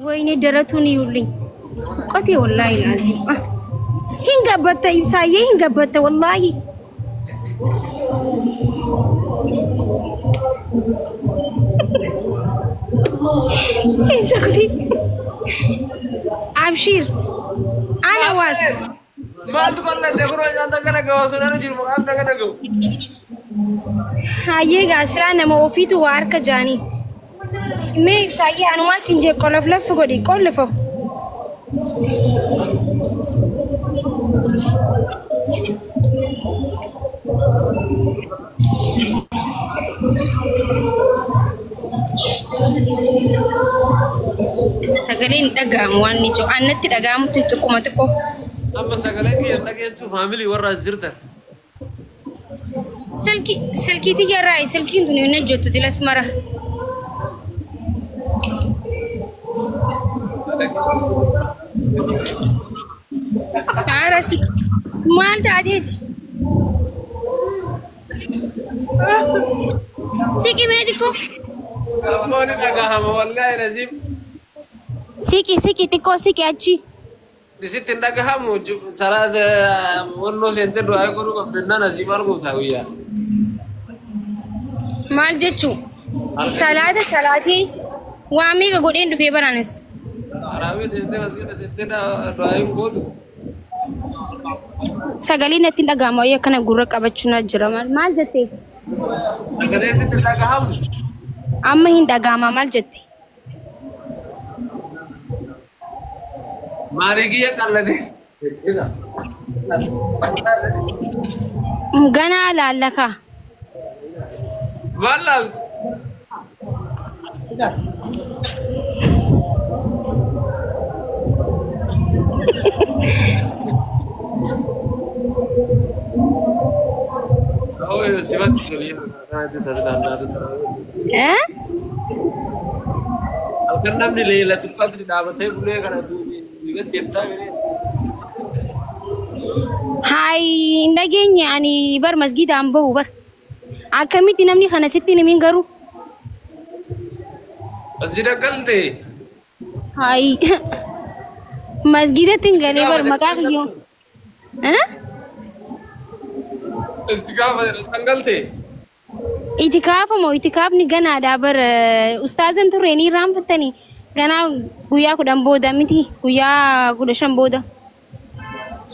ወይኔ ደረቱን ይዩልኝ። ቆቴ ወላሂ ላዚም ሂንገበተ ይብሳዬ ሂንገበተ ወላሂ። Insakti. Abshir. Ana was. Maaltu qallatee kunoo nyaata kana gahu osoo nanu jiru maqaan kana gahu. Hayyee gaasiraa nama ofiitu waa harka jaanii. Mee ibsaayyee anumaan siin jee qoloflof godhi qollofo. Sagaleen dhaga'amu waan ni jiru. Annatti dhaga'amutti xiqquma xiqqoo. Amma sagalee kiyya dhageessu faamilii warra as jirtan. Silkii silkii tiyyarraa silkiin tun hin hojjettu dilas mara. Kaarasi maal taateeti? Siqi mee xiqqoo. Ammoo ni dhagahama wallaahi naziim. Siqi siqi xiqqoo siqi achi. Isitti hin dhagahamu salaata wannoo seentee du'aa godhuu qabdannaan asii maal goota guyyaa. Maal jechuu? Salaata salaatee waa meeqa godheen dhufee baraanis. Araawii deemtee masgiida deemtee du'aa hin gootu. Sagalee natti hin dhaga'amu ayya akkana gurra qabachuu na jira maal maal jettee? Sagaleen sitti hin dhagahamu. Amma hin dhaga'ama maal jette? Maalii kiyya qallatee? Ganaa laallaka. Maal laaltu? Oo sifatti tolii. Eh? Halkan namni leelatul qadri dhaabatee bulee kana duubi gad deemtaa miree. Hayi hin dhageenye ani bar masgiidaan bahu bar. Akkamitti namni kana sitti hin himin garuu? Masjida galte. Hayi masgiidatti hin galee bar maqaa kiyyoo. Eh? Istigaafa jedha galte. Itikaafa moo itikaafni ganaadha bar ustaazan turre ni irraanfattanii ganaa guyyaa 10 booda miti guyyaa 15 booda.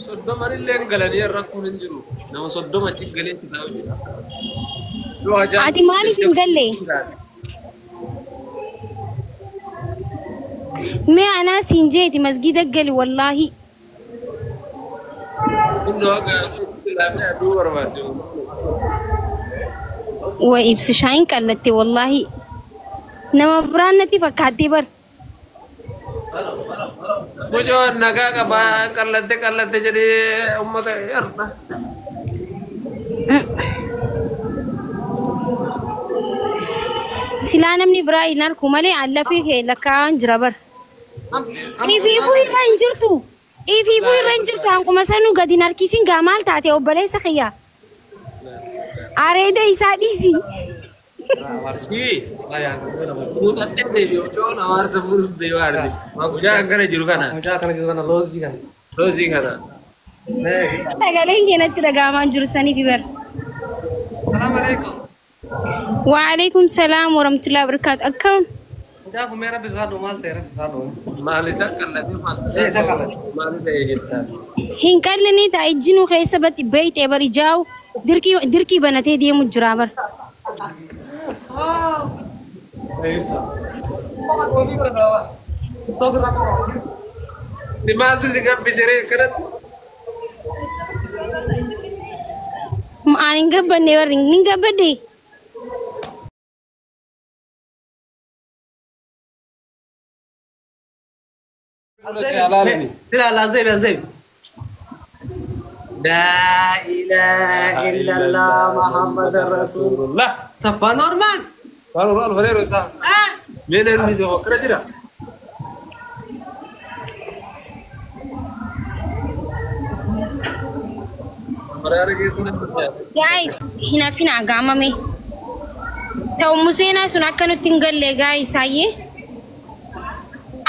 30 illee hin galanii rakkoon hin jiru. Nama 30 achi galeetti taa'u jira. Yoo ajaa'iba. Ati maaliif hin galle? Mee anaa siin jeeti masgiida gali wallaahi. Inni waaqa laafee aduu barbaadde. Wa ibsishaa hin qallatte wallaahi. Nama biraan natti fakkaattee bar. Mucoon nagaa qabaa qallatte qallatte jedhee uummata erga. Silaa namni biraa hin arku malee an lafee kee lakkaa'aan jira bar. Ifiifuu irra hin jirtu. Ifiifuu irra hin jirtu hanquma sanuu gadi hin harkisin gaa maal taate obboleessa kiyya. Areeda isaa dhiisi. Si muuxattee deebi'e mucoon hawaasa fuudhuuf deemaa jirti. Mucaa akkana jiru kana. Mucaa akkana jiru kana loozii kana. Loozii kana. Sagaleen kee natti dhaga'amaa jiru saniif bar. Salaam alaikum. Waalaikum salaam warahmatullahi wabarakatuh. Akkam? Mucaa kun mee rabbi sodaadhu maal ta'e rabbi sodaadhu. Maal isa qallatee maal Ee, isa qallate. maal ta'e jettaa. Hin qallinii ta'a ijjinuu keessa batti beeyxee bar ijaa'u dirqii dirqii banatee deemu jira bar. Maaltu si gabbisee akkanatti? Ani hin gabbanne barri hin gabbadde. Sila as deebi as deebi. La ilaha illallah Muhammad Rasulullah. Saffaa normaal. Saffaa normaal bareedu isaa. Mee namni si hokkara jira? Baraara keessa namni jira. Guys, hin hafina gaamame. Ta'u Museenaa sun akka nutti hin galle guys ayyee.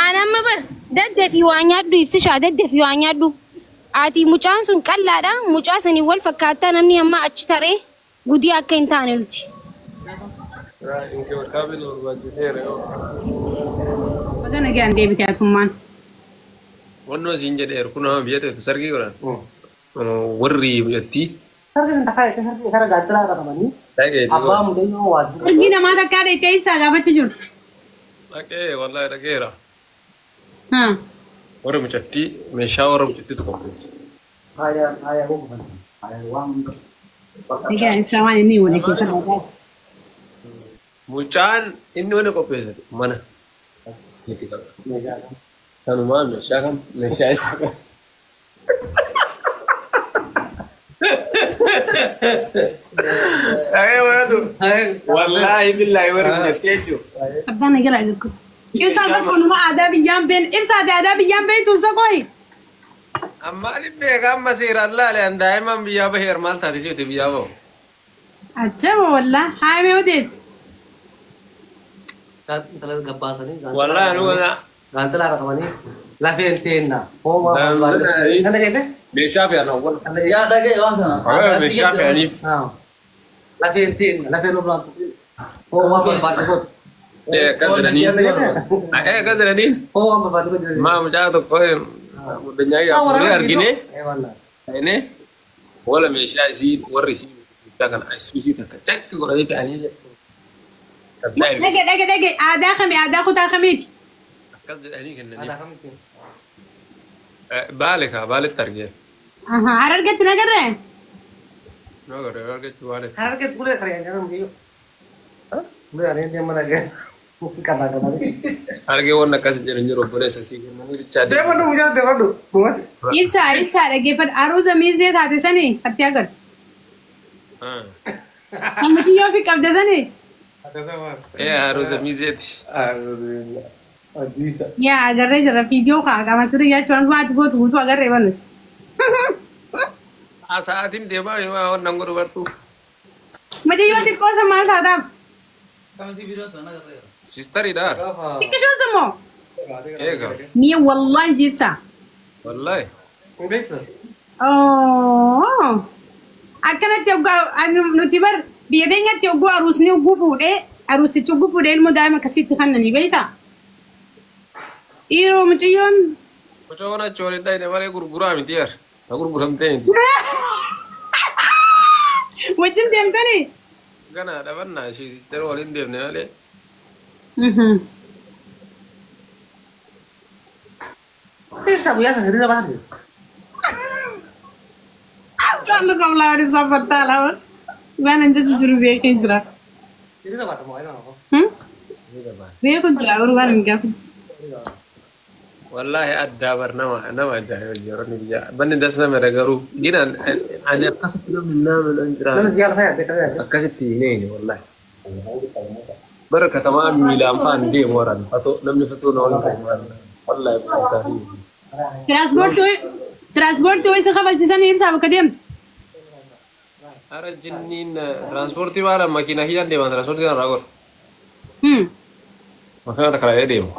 Aan amma bar daddafii waa nyaadhu ibsishaa daddafii waa nyaadhu. Ati mucaan sun qal'aadha. Mucaa sanii wal fakkaattaa namni amma achi taree gudii akka hin taane nuti. Inkibarkaabee nu barbaachiseera. Baga nagaan deebite atummaan. Wannoo siin jedheeru kun nama biyya ta'e sargii godhan. Warri biyyattii. Sarki sun takka dheettee sarki kana gaantilaa irra qabanii Dhaqeeti. abbaa mucayyoo waajjira. Sargii namaa takkaa dheettee ibsaa gaafachuu jirtu. Dhaqee wallaahi dhaqeera. Haa. Warri mucattii meeshaa warra mucattiitu qopheesse. Faaya faaya gurguran. Faaya waan hunda. Egaa ibsaa waan inni wal keessa barbaadu. Mucaan inni wani qopheessatu mana itti qaba. Kanumaa meeshaa kan meeshaa isaa kan. Dhaqee waratu. Wallaahi billaahi warri mucattii jechuudha. Abbaan nagara agarku. Ibsaa sakkoonuma aadaa biyyaan been ibsaa aadaa biyyaan beektu sakkooyi. Amma beeka amma seeraan laale an daa'imman biyyaa baheer maal taate si'ote biyyaa bahu. Ajaba wallaa haayimee odeessi. Gaantila gabbaasanii. Wallaahi anu kana Gaantila irra qabanii lafeen teenna. Foon waan barbaadu. Kan dhageette? meeshaa fe'an awwal. Yaa dhagee waan sana. Meeshaa fe'aniif. Lafeen teenna lafeen irraan tuqin. Foon waan barbaadu godhu. Akkas jedhanii. Akkas jedhanii. Foon waan barbaadu godhu. Maa mucaa tokko addunyaa yaa argine. Ta'ine wala meeshaa isii warri isii meeshaa kana isuusii takka cakki godhanii fe'anii jedhu. Dhage dhage dhage aadaa kamii aadaa kutaa kamiiti? Akkas jedhanii kennanii. Aadaa kamitti? Baale kaa baaletti argee. Harargetti nagarree? Noo garee argachuu baaletti. Harargetti ulee qareen jedhamu mucayyoo. Ulee qareen deemaa dhagee. Kataa kataa. Argee waan akkas jedhan jiru obboleessa sii kennanii bichaa deemu. Deemadhu mucaa deemadhu. Ibsaa ibsaa dhaggeeffadhu aruuza miizee taate sanii fatti agartu. Kan mucayyoo fi qabde sanii? Ee aruuza miizeeti. Yaa agarree jirra viidiyoo kaa qama sirrii jechuun waati gootu guutuu agarree banuti. Sa'aatiin deemaa yoo waan nan godhu bartuu. Mucayyoo xiqqoo san maal taataaf? Sistariidha. Xiqqishoon immoo? Eega. Mi'a wallaahi jibsa. Wallaahi. Akkanatti hoggaa nuti bar biyya teenyatti hogguu aruusni hogguu fuudhee aruustichi hogguu fuudhee ilmoo daa'ima akkasitti kannanii beektaa? Dhiiroo mucayyoon Mucaa achi waliin dhayne malee gurguraa miti yaar. Ta gurguramtee miti. Wajjin deemtanii? Gana dhabannaa ishee sister waliin deemne malee. Sirsa guyyaa sana hiriira baate. Saallu qablaa waliin saffattaa lama. Waan an jechu jiru beekee jira. Hiriira baate moo ayyaana koo? Beeku jira garuu waan hin gaafa. Wallaahi addaa bar nama nama ajaa'iba yeroo inni biyya banni das nama garuu ginaan ani akkasitti namni nama nan jira. Namni siyaala fayyadde kan fayyadde. Akkasitti hin eegne wallaahi. Bara katamaa miilaan faan deemu waraan fatoo namni fatoo na waliin deemu wallaahi isaanii. Tiraanspoortii wayisa kafalchiisanii ibsaa bakka deemtu. Ara jinniin tiraanspoortii maala makiinaa kiyyaan deeman tiraanspoortii kana irraa godha. Makiinaa takka laalee deemu.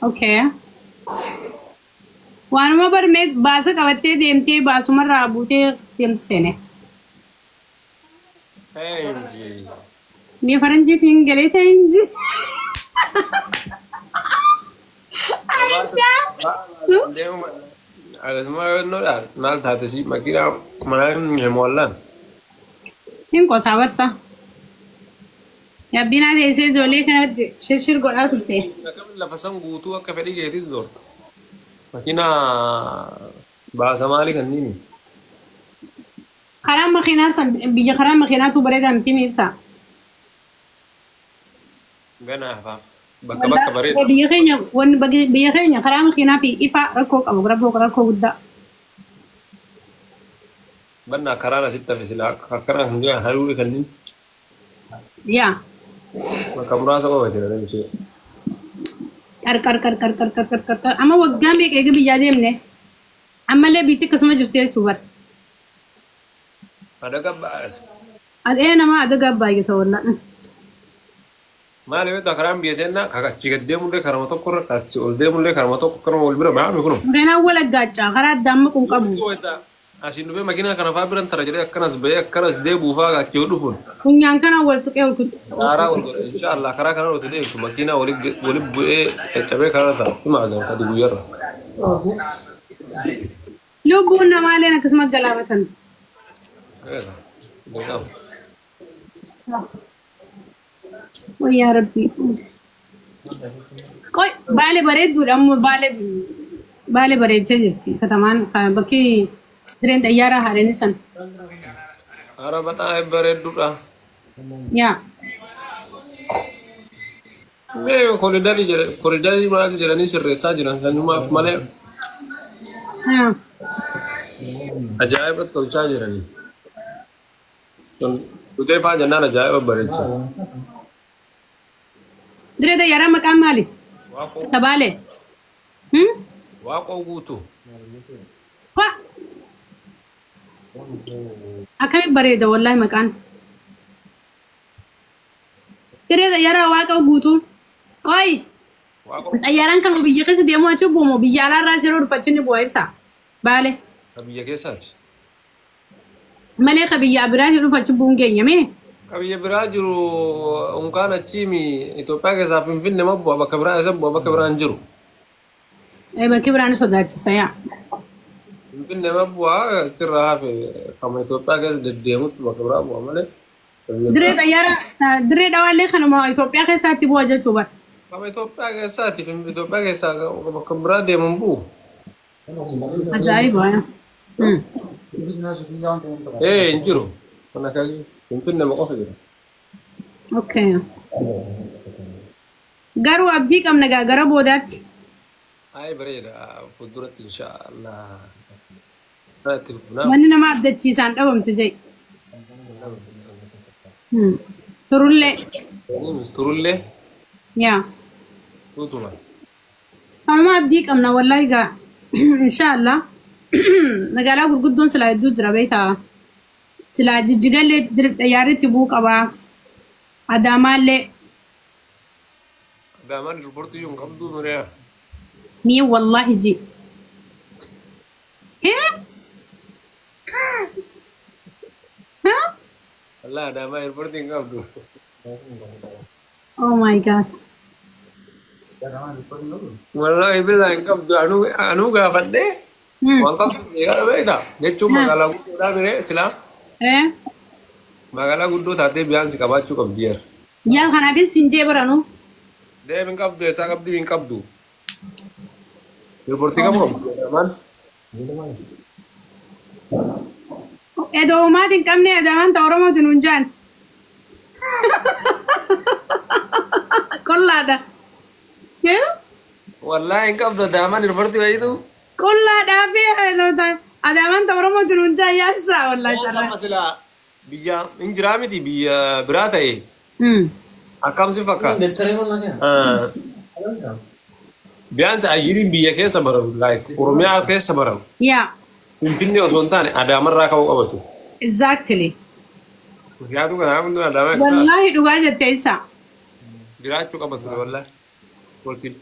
Okay. Waanuma barmee baasa qabattee deemtee baasumarraa buutee deemtu seene. Enji. Biyya faranjiitiin galee ta'e inji. Ayisa. Akkasuma yoonnoodhaan maal taate si makiinaa manaa hin wallaan. Hin qosaa barsa. Yabbinaa teessee ijoollee kanatti shirshir godhaa turte. Lafa san guutuu akka fedhii keetis zoortu. Makiinaa baasa maalii kanniini? Karaa makiinaa san biyya karaa makiinaatu bareedaa miti ibsa. Gana hafaaf. Bakka bakka bareeda. Biyya keenya wanni biyya keenya karaa makiinaa fi ifa rakkoo qabu rakkoo rakkoo guddaa. Bannaa karaan asitti hafe silaa akkanaa kan jiran halluu kanneen Yaa. bakka muraasa qofa jira namishee. Qarqar qarqar qarqar qarqar qarqar amma waggaa meeqa eega biyyaa deemne ammallee biitti akkasuma jirti jechuu bara. Adaga baas. Adhee nama adaga baay'ata wallaa. Maali beektaa karaan biyya teennaa achi gad deemullee karama tokkorra asii ol deemullee karama tokko karama wal bira baa'ame kunoo. Makiinaan wal aggaachaa karaa addaan maquu hin qabu. Asiin dhufee makiinaa kana fa'aa biran tara jedhee akkanas bahee akkanas deebuu fa'aa achi ol dhufuun. Funyaan kana wal tuqee wal kuchisa. Daaraa wal godhe inshaallah karaa kana nuti deemtu makiinaa wali bu'ee caccabee karaa ta'a. Hima agarta adi guyyarra. Lubbuun namaalleen akkasuma galaafatan. Wayyaa Rabbi. Qoy baale bareedduudha ammoo baale baale bareechee jirti katamaan bakki direen xayyaaraa haadhani san. Ara baxaa bareedduudha. Yaa. Mee koriidarii maal jedhanii sirreessaa jiran sanumaaf malee ajaa'iba tolchaa jiranii. Dhutee fa'aa jennaan ajaa'iba bareecha. Diree xayyaaraa maqaan maali? Tabaale. Waaqoo guutuu. Fa. Akkami bareeda wallaahi maqaan. Diree xayyaaraa waaqa guutuu. Qoy. Xayyaaraan kan biyya keessa deemu achi bu'umu biyya alaarraa yeroo dhufu achi ni bu'a ibsa. Baale. Ka biyya keessaati. Malee ka biyya biraa dhufu achi bu'uun keenya mee? Ka biyya biraa jiru unkaan achiimi Itoophiyaa keessaa Finfinnee ma bu'a bakka biraa isa bu'a bakka biraan jiru. Bakki biraan sodaachisa yaa. Finfinnee ma bu'a achirraa hafe kama Itoophiyaa keessa deddeemutti bakka biraa bu'a malee. Diree xayyaaraa diree dhawaallee kanuma Itoophiyaa keessaatti bu'a jechuu bara. Kama Itoophiyaa keessaati Itoophiyaa keessaa bakka biraa deemuun bu'u. Ajaa'iba. Ee hin jiru. Kan akkasii Finfinnee ma qofa jira. Okay. Garuu abdii qabna gaa gara boodaatti. Ay bareeda fuulduratti inshaallah. Itti fufnaa. Wanni nama abdachiisaan dhabamtu jee. Turullee. Turullee. Yaa. Tutuma. Kanuma abdii qabna wallaahi gaa inshaallah. Magaalaa gurguddoon silaa hedduu jira beektaa. Silaa jijjigallee xayyaarri bu'uu qabaa. Adaamaallee. Adaamaan riipoortii hin qabdu miriyaa. Mii wallaahi ji. Wallaahi Adaamaa riipoortii hin qabdu. Oh my God. Wallaahi bilaa hin qabdu anuu gaafadhee. Wanta beekaa beektaa jechuun magaalaa guddoodhaa miree silaa. Magaalaa guddoo taatee biyyaansi qabaachuu qabdi yeera. Yaa kanaafin siin jee baranu. Deem hin qabdu eessaa qabdi hin qabdu. Riipoortii qabu qabdu Adaamaan. Edoomaati hin qabne Adaamaan ta Oromootiin hin jaan. Qollaadha. Wallaahi hin qabdu Adaamaan riipoortii wayiitu. Qollaadhaa fi Adaamaan ta Oromootiin hin jaan yaabsaa wallaahi carraa. Silaa biyya hin jiraa miti biyya biraa ta'e. Akkam si fakkaata? Biyyaansi ayyiriin biyya keessa bararu like Oromiyaa keessa bararu. Yaa. Finfinnee osoo hin taane Adaamarraa ka'uu qabatu. Exactly. Yaadu kanaaf hunduu Adaamaa Wallaahi dhugaa jettee ibsa. jiraachuu qabatu wallaahi. Polisiin.